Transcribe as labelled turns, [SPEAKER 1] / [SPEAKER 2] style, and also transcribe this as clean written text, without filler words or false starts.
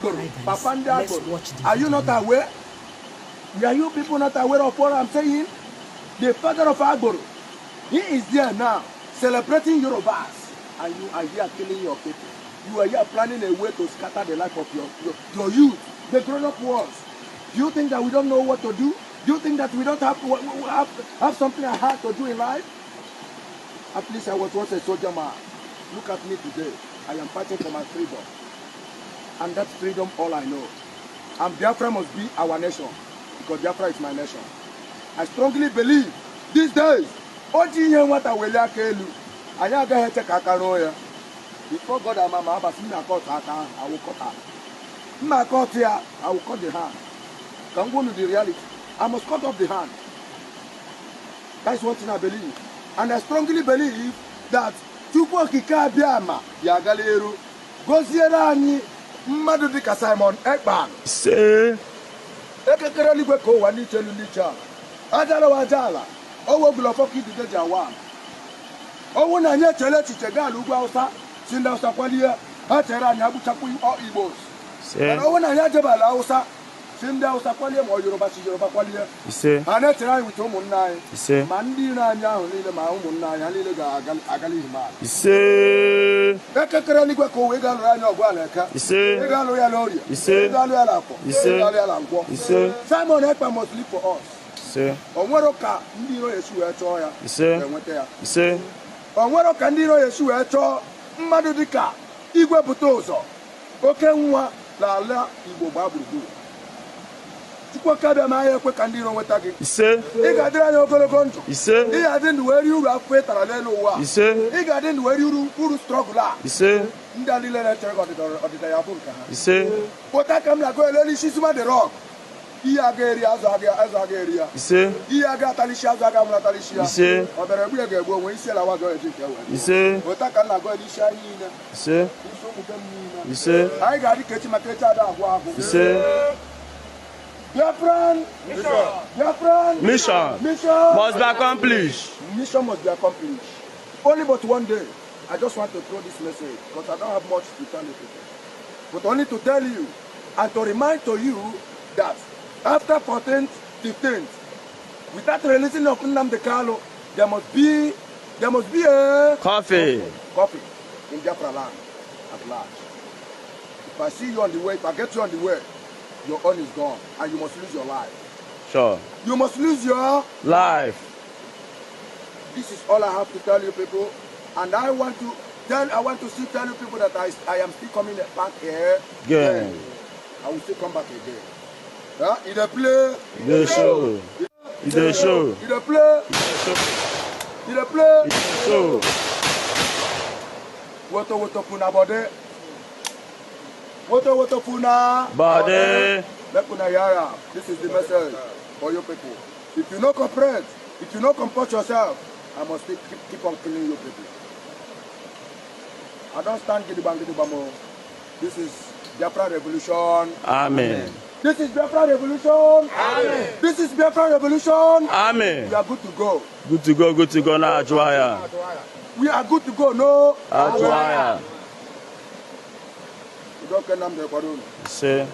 [SPEAKER 1] Let's watch the Are you not aware? Are you people not aware of what I'm saying? The father of Agboro, he is there now celebrating Yorubas, and you are here killing your people. You are here planning a way to scatter the life of your youth, the grown-up ones. Do you think that we don't know what to do? Do you think that we don't have something hard to do in life? At least I was once a soldier man. Look at me today. I am fighting for my freedom. And that's freedom all I know. And Biafra must be our nation, because Biafra is my nation. I strongly believe these days, before God and Mama Abbas, I will cut her. I will cut the hand. Come go to the reality. I must cut off the hand. That's one thing I believe. And I strongly believe that Chukwu Okike Abiama Yagaleru Goziera Anyi Mmadu dịka Simon Ekpa.
[SPEAKER 2] Say.
[SPEAKER 1] Ekekere ligwe ko wa ni chelu licha. Ajala wa ajala. Owo glofo kidide jawa. Owo na nye chele chiche ga lugwa Hausa. Sinda Hausa kwalie. Ha chere anya abuchakwu igbos.
[SPEAKER 2] Say.
[SPEAKER 1] Owo na nye jebala Hausa. Sinda Hausa kwalie mo Yoruba si Yoruba kwalie.
[SPEAKER 2] Say.
[SPEAKER 1] Ana chere anyị wito ụmụnna anyị.
[SPEAKER 2] Say.
[SPEAKER 1] Ma ndị iro anyị ahụ niile ma ụmụnna anyị niile ga-agali hima.
[SPEAKER 2] Say.
[SPEAKER 1] Ekekere ligwe ko we ga lụrụ anyị ọgụ ala eka.
[SPEAKER 2] Say.
[SPEAKER 1] We ga lụrụ ya n'oria.
[SPEAKER 2] Say.
[SPEAKER 1] We ga lụrụ ya n'afọ. We ga lụrụ ya na ngwọ.
[SPEAKER 2] Say.
[SPEAKER 1] Simon Ekpa must live for us.
[SPEAKER 2] Say.
[SPEAKER 1] Onwero ka ndị iro Yesu wee chọọ ya.
[SPEAKER 2] Say.
[SPEAKER 1] Enweta ya.
[SPEAKER 2] Say.
[SPEAKER 1] Onwero ka ndị iro Yesu wee chọọ mmadụ dịka igwe pụta ụzọ. Oke nwa n'ala Igbo gbaa gburugburu. Chukwu kabịa ma ya ekwe ka ndị iro nweta gị.
[SPEAKER 2] Say.
[SPEAKER 1] Ị ga-adịrị anya ogologo ndụ.
[SPEAKER 2] Say.
[SPEAKER 1] Ị ga-adị ndụ wee rie uru afọ ịtara n'elu ụwa.
[SPEAKER 2] Say.
[SPEAKER 1] Ị ga-adị ndụ wee rie uru strọgụl a.
[SPEAKER 2] Say.
[SPEAKER 1] Ndị a niile na-echere ka ọdịda ya bụ nke ha.
[SPEAKER 2] Say.
[SPEAKER 1] Pụta ka m na-agụ eleli isi Zuma the Rock. Ihe aga eri azụ aga eri ya.
[SPEAKER 2] Say.
[SPEAKER 1] Ihe aga atalisi azụ aga mụrụ atalisi ya.
[SPEAKER 2] Say.
[SPEAKER 1] Ọ bịara egbu ya ga-egbu onwe isi ala wazọ eji nke wee.
[SPEAKER 2] Say.
[SPEAKER 1] Pụta ka m na-agụ elisi anyị niile.
[SPEAKER 2] Say.
[SPEAKER 1] Isi okwute m niile.
[SPEAKER 2] Say.
[SPEAKER 1] Anyị ga-adị ka echi maka echi ada agwụ agwụ.
[SPEAKER 2] Say.
[SPEAKER 1] Biafran
[SPEAKER 2] Mission must be accomplished.
[SPEAKER 1] Mission must be accomplished. Only but one day. I just want to throw this message because I don't have much to tell you people. But only to tell you and to remind to you that after 14th, 15th, without releasing of Nnamdi, there must be a coffee in Biafra land at large. If I see you on the way, if I get you on the way, your own is gone and you must lose your life. Sure. You must lose your
[SPEAKER 2] life.
[SPEAKER 1] This is all I have to tell you people. And I want to still tell you people that I am still coming back here. Again. I will still come back again. In the play.
[SPEAKER 2] In the show. In the show.
[SPEAKER 1] In the play. In the play.
[SPEAKER 2] In the show.
[SPEAKER 1] Woto puna bode. Woto puna
[SPEAKER 2] bode.
[SPEAKER 1] Mekuna yara. This is the message for you people. If you no cooperate, if you no comport yourself, I must keep on killing you people. I don't stand Gidibamo. This is Biafra Revolution.
[SPEAKER 2] Amen.
[SPEAKER 1] This is Biafra Revolution.
[SPEAKER 2] Amen.
[SPEAKER 1] This is Biafra Revolution.
[SPEAKER 2] Amen.
[SPEAKER 1] We are good to go.
[SPEAKER 2] Good to go, good to go now, Ajwaya.
[SPEAKER 1] We are good to go, no?
[SPEAKER 2] Ajwaya.
[SPEAKER 1] You don't care Nnamdi.
[SPEAKER 2] Say.